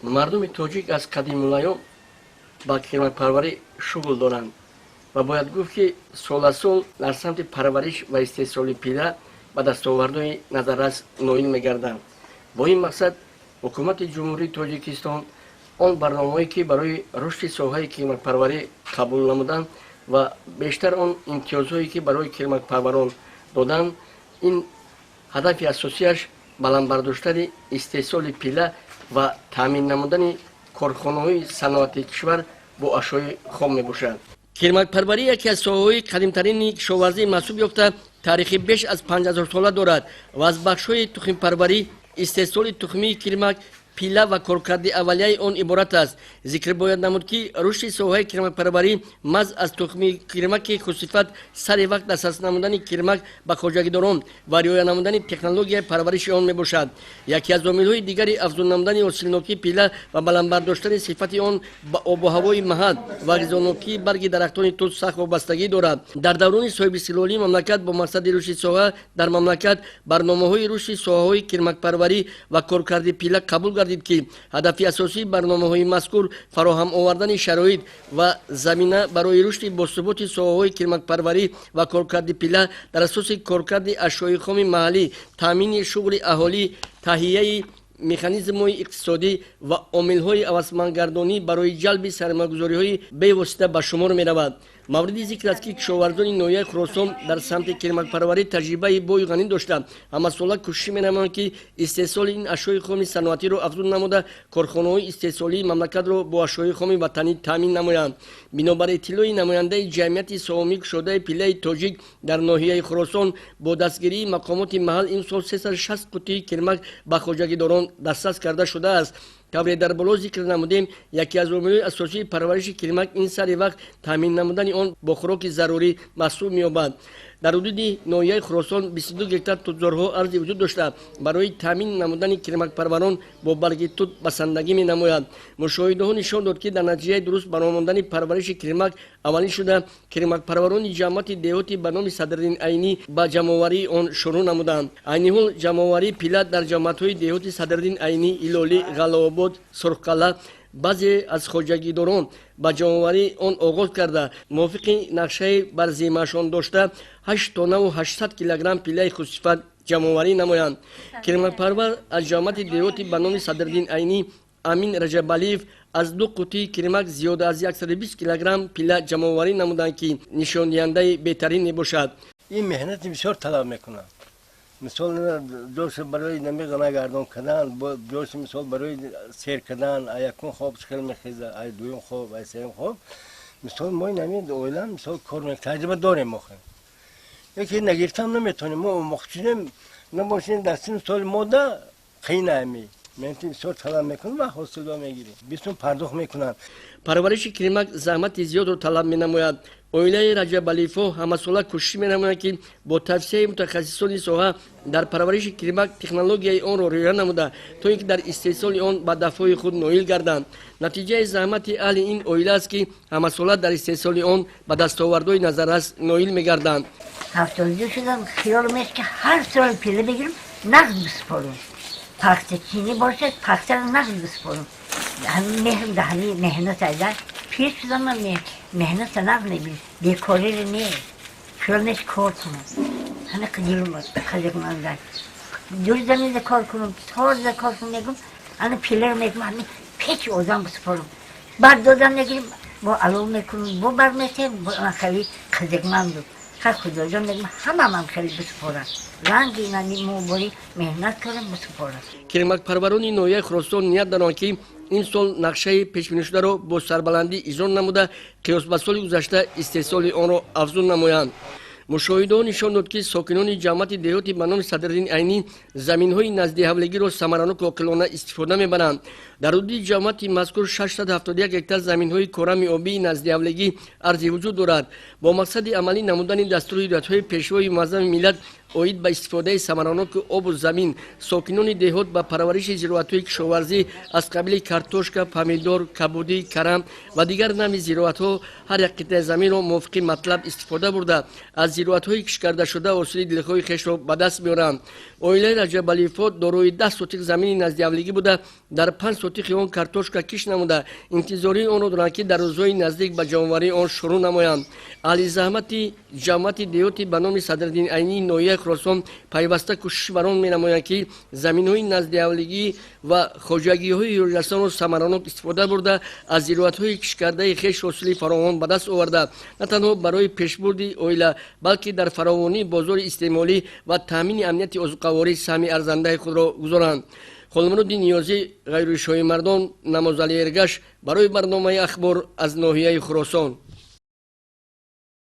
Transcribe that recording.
Мардуми тоҷик аз қадимулайём ба кирмакпарварӣ шуғл доранд ва бояд гуфт, ки сол аз сол дар самти парвариш ва истеҳсоли пилла ба дастовардҳои назаррас ноил мегарданд. Бо ин мақсад Ҳукумати Ҷумҳурии Тоҷикистон он барномаҳое, ки барои рушди соҳаи кирмакпарварӣ қабул намуданд ва бештар он имтиёзҳое, ки барои кирмакпарварон доданд, ин ҳадафи асосияш баланд бардоштани истеҳсоли пилла ва таъмин намудани корхонаҳои саноати кишвар бо ашёи хом мебошад. Кирмакпарварӣ яке аз соҳаҳои қадимтарини кишоварзӣ маҳсуб ёфта, таърихи беш аз 5000 сола дорад ва аз бахшҳои тухмипарварӣ, истеҳсоли тухмии кирмак, пилла ва коркарди аввалияи он иборат аст. Зикр бояд намуд, ки рушди соҳаи кирмакпарварӣ маҳз аз тухмии кирмаки хусусифат, сари вақт дастрас намудани кирмак ба хоҷагидорон ва риоя намудани технологияи парвариши он мебошад. Яке аз омилҳои дигари афзун намудани ҳосилнокии пилла ва баланд бардоштани сифати он ба обу ҳавои маҳал ва ғизонокии барги дарахтони тут сахт вобастагӣ дорад. Дар даврони соҳибистиқлолии мамлакат бо мақсади рушди соҳа дар мамлакат барномаҳои рушди соҳаҳои кирмакпарварӣ ва коркарди пилла қабул гардид, ки ҳадафи асосии барномаҳои мазкур фароҳам овардани шароит ва замина барои рушди босуботи соҳаҳои кирмакпарварӣ ва коркарди пилла дар асоси коркарди ашёи хоми маҳаллӣ, таъмини шуғли аҳолӣ, таҳияи механизмҳои иқтисодӣ ва омилҳои ҳавасмандгардонӣ барои ҷалби сармоягузориҳои бевосита ба шумор меравад. Мавриди зикр аст, ки кишоварзони ноҳияи Хуросон дар самти кирмакпарварӣ таҷрибаи бою ғанӣ дошта, ҳамасола кӯшиш менамоянд, ки истеҳсоли ин ашёи хоми саноатиро афзун намуда, корхонаҳои истеҳсолии мамлакатро бо ашёи хоми ватанӣ таъмин намоянд. Бинобар иттилои намояндаи ҷамъияти саҳомии кушодаи пиллаи тоҷик дар ноҳияи Хуросон, бо дастгирии мақомоти маҳал имсол 360 қуттии кирмак ба хоҷагидорон дастрас карда шудааст. Тавре дар боло зикр намудем, яке аз омилҳои асосии парвариши кирмак ин сари вақт таъмин намудани он бо хӯроки зарурӣ маҳсуб меёбад. Дар ҳудуди ноҳияи Хуросон 22 гектар тутзорҳо арзи вуҷуд дошта, барои таъмин намудани кирмакпарварон бо барги тут басандагӣ менамояд. Мушоҳидаҳо нишон дод, ки дар натиҷаи дуруст баромондани парвариши кирмак аввалин шуда кирмакпарварони ҷамоати деҳоти ба номи Садриддин Айнӣ ба ҷамъоварии он шурӯъ намуданд. Айни ҳол ҷамъоварии пилла дар ҷамоатҳои деҳоти Садриддин Айнӣ, Ҳилолӣ, Ғаллаобод, Сурхқалъа баъзе аз хоҷагидорон ба ҷамъоварии он оғоз карда, мувофиқи нақшаи бар зиммаашон дошта 8 тоннаву 800 килограмм пиллаи хусусифат ҷамъоварӣ намоянд. Кирмакпарвар аз ҷамоати деҳоти ба номи Садриддин Айнӣ Амин Раҷабалиев аз ду қуттии кирмак зиёда аз 120 килограмм пилла ҷамъоварӣ намуданд, ки нишондиҳандаи беҳтарин мебошад. Ин меҳнати бисёр талаб мекунад. Мисол, ҷош барои намеғана гардон кардан, ҷош, мисол, барои сер кардан, якум хоб хел мехеза, ай дуюм хоб, ай сеюм хоб. Мисол, мо нами оила, мисол, кор таҷриба дорем. Мо яке нагирифтам наметонем, мо омӯхтидем набошем. Дар сину соли мода қийнаами меҳнати бисёр талаб мекунад ва ҳосилдо мегирем, бисум пардохт мекунанд. Парвариши кирмак заҳмати зиёдро талаб менамояд. Оилаи Раҷабалиевҳо ҳамасола кӯшиш менамоянд, ки бо тавсияи мутахассисони соҳа дар парвариши кирмак технологияи онро риоя намуда, то ин ки дар истеҳсоли он ба ҳадафҳои худ ноил гарданд. Натиҷаи заҳмати аҳли ин оила аст, ки ҳамасола дар истеҳсоли он ба дастовардҳои назаррас ноил мегарданд. 72 шудам. Хиёлам аст, ки ҳар сол пилла бигирам, нағз бисупорам. Пахтачинӣ бошад, пахтаро нағз бисупорам. Ҳамин меҳрм да ҳамин меҳнат айда пир шудам, ман меҳната нағз мебинам, бекориро не. Хиёл нест кор кунам, ҳамин дилам қазиқманда. Ду заминда кор кунам, тоза кор кунам, мегум, ана пилларо мегум, ҳамин печи одам бисупорам. Баъд додам мегирим, бо алов мекунам, бо барметем, бо хеле қазиқманду. Хай, Худоҷон, мегум, ҳамамам хеле бисупорам, ранги инами мо бори меҳнат кардам, бисупорам. Кирмакпарварони ноҳияи Хуросон ният доранд, ки ин сол нақшаи пешбинишударо бо сарбаландӣ иҷро намуда, қиёс ба соли гузашта истеҳсоли онро афзун намоянд. Мушоҳидаҳо нишон дод, ки сокинони ҷамоати деҳоти ба номи Садриддин Айнӣ заминҳои наздиҳавлигиро самараноку оқилона истифода мебаранд. Дар ҳудуди ҷамоати мазкур 671 гектар заминҳои корами обии наздиҳавлигӣ арзи вуҷуд дорад. Бо мақсади амалӣ намудани дастуру ҳидоятҳои Пешвои муаззами миллат Оид ба истифодаи самараноки обу замин, сокинони деҳот ба парвариши зироатҳои кишоварзӣ аз қабили картошка, помидор, кабудӣ, карам ва дигар навъи зироатҳо ҳар як қитъаи заминро мувофиқи матлаб истифода бурда, аз зироатҳои кишткардашуда ҳосили дилхоҳи хешро ба даст меоранд. Оилаи Раҷабалиевҳо дорои 10 сотих замини наздиҳавлигӣ буда, дар 5 сотихи он картошка кишт намуда, интизории онро доранд, ки дар рӯзҳои наздик ба ҷамъоварии он шурӯъ намоянд. Аҳли заҳмати ҷамоати деҳоти ба номи Садриддин Айнии ноҳияи Хуросон пайваста кӯшиш бар он менамоянд, ки заминҳои наздиҳавлигӣ ва хоҷагиҳои ёрирасонро самаранок истифода бурда, аз зироатҳои кишткардаи хеш ҳосили фаровон ба даст оварда, на танҳо барои пешбурди оила, балки дар фаровонии бозори истеъмолӣ ва таъмини амнияти озуқаворӣ саҳми арзандаи худро гузоранд. Холмуроди Ниёзӣ, Ғайрушоҳимардон, Намозали Эргаш барои барномаи «Ахбор» аз ноҳияи Хуросон.